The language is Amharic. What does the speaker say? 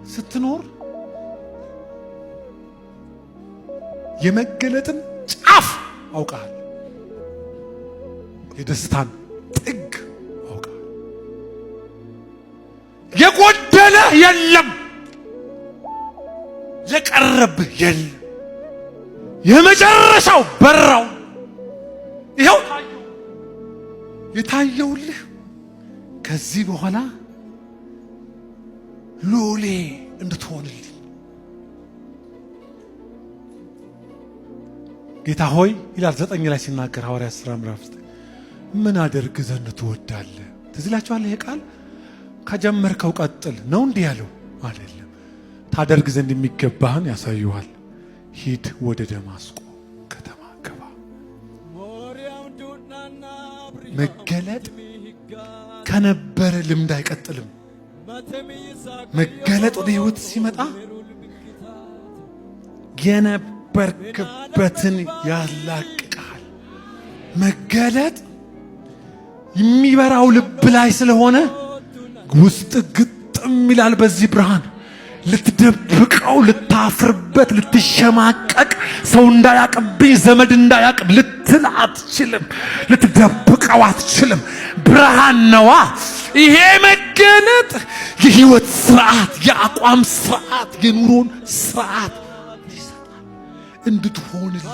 ስትኖር የመገለጥን ጫፍ አውቀሃል። የደስታን ጥግ አውቀሃል። የጎደለ የለም፣ የቀረብህ የለም። የመጨረሻው በራው ይኸው የታየውልህ ከዚህ በኋላ ሎሌ እንድትሆንልኝ ጌታ ሆይ ይላል 9 ላይ ሲናገር ሐዋርያት ሥራ ምዕራፍ 9 ምን አደርግ ዘንድ ትወዳለህ? ትዝ ይላችኋል። ይሄ ቃል ከጀመርከው ቀጥል ነው እንዲህ ያለው አይደለም። ታደርግ ዘንድ የሚገባህን ያሳየዋል። ሂድ ወደ ደማስቆ ከተማ ግባ። መገለጥ ከነበረ ልምድ አይቀጥልም። መገለጥ ወደ ህይወት ሲመጣ የነበርክበትን ያላቅቃል። መገለጥ የሚበራው ልብ ላይ ስለሆነ ውስጥ ግጥም ይላል። በዚህ ብርሃን ልትደብቀው፣ ልታፍርበት፣ ልትሸማቀቅ፣ ሰው እንዳያቅብኝ ዘመድ እንዳያቅ ልትል አትችልም። ልትደብቀው አትችልም። ብርሃን ነዋ። ይሄ መገለጥ የህይወት ስርዓት፣ የአቋም ስርዓት፣ የኑሮን ስርዓት ይሰጣል እንድትሆንልን።